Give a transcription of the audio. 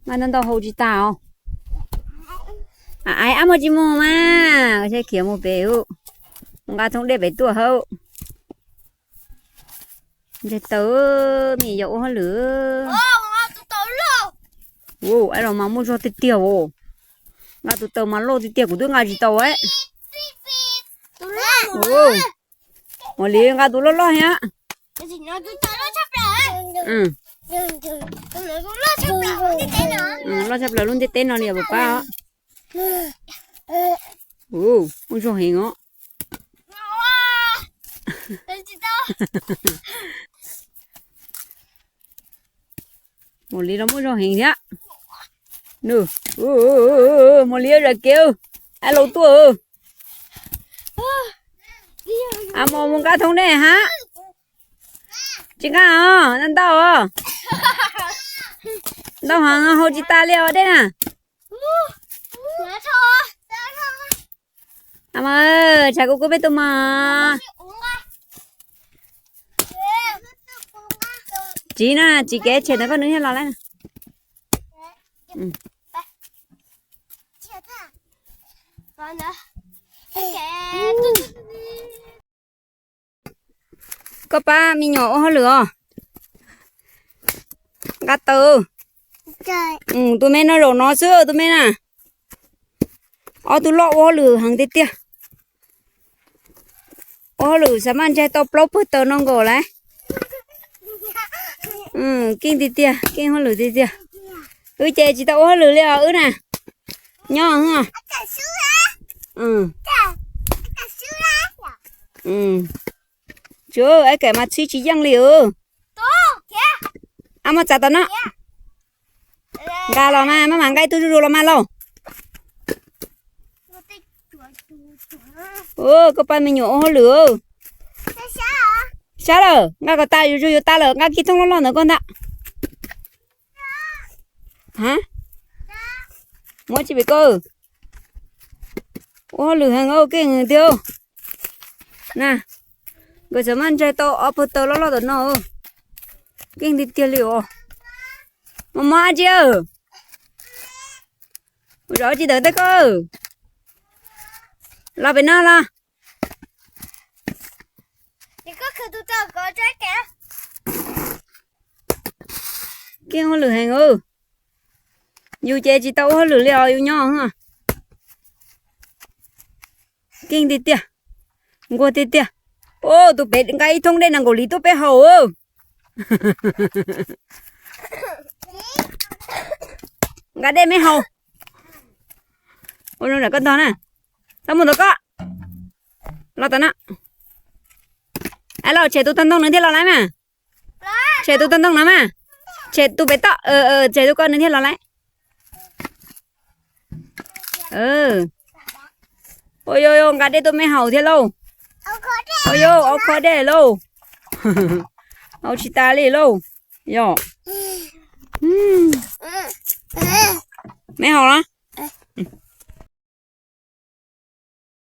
Nqa ntau ntau haus tsis tas os. Ab, muaj tsis muaj mas, khiav mus pem, mus nqa thoob dej pem tuaj hauv. Ntseg taw, me nyuam ua hauj lwm. Ab, los mas muaj zog tiag tiag os. Nqa tus taw mas loj tiag tiag, kuv twb nqa tsis tau. Ua li nqa tus loj loj thiab. Loj tshaj plaws lub ntiaj teb no li os, puas pab os. Muaj zog heev os. Muaj li los muaj zog heev thiab. Muaj li zam kev, ab, laus tuaj. Ab, mus nqa thoob dej hab. Tsis nqa os, ntau os. Ntau heev, haus tsis tas li os dej na. Ab, tshav kub kub peb tus mas. Tsis na, tsis kev tshem ntawd koj nws thiaj los lawm. Koj pab me nyuam ua hauj lwm os. Nqa taw. Tus me no zaum no xwb tus me na. Ob tug loj ua hauj lwm heev tiag tiag. Ua hauj lwm xav maj ntseg tau plaub pawg taws no nkaus lawm. Keej tiag tiag, keej hauj lwm tiag tiag. Wb ces tsis tau ua hauj lwm li os wb na. Nyob. Tsuav es kawm mas txhib tsis yeej li os. Ab, muab txav tom no. Nqa los mas, maj mam nqa ib tug zuj zus los mas lauj. Koj pab me nyuam ua hauj lwm. Sab lawm, nqa kom tas, zuj zus yuav tas lawm, nqa kiag thoob loj loj ntawd koj ntag. Muab tsis pem koj. Ua hauj lwm heev, keej tiag. Na, nkawd xav maj ntseg tau ob pawg taws loj loj tom no. Keej tiag tiag li os. Mos mos dab tsi? Zov tsis tawm tej koj. Los pem no los. Keej ua hauj lwm heev. Yus ces tsis tau ua hauj lwm li os, yus nyob. Keej tiag tiag, nquag tiag tiag. Tus pem nqa ib thoob dej nees nkaum liv tuaj peb haus. Nqa dej me haus. Ua zoo koj ntog na. Tau mus ntawm koj. Los tom no. Ab, los tshem tus tag ntoo nws thiaj los lawm mas. Tshem tus tag ntoo no mas. Tshem tus pem toj, tshem tus ko nws thiaj los lawm. Ua yuav nqa dej tuaj me haus thiab lauj. Ua yuav ua kho dej lauj. Haus tsis tas li lauj. Yog. Me haus los?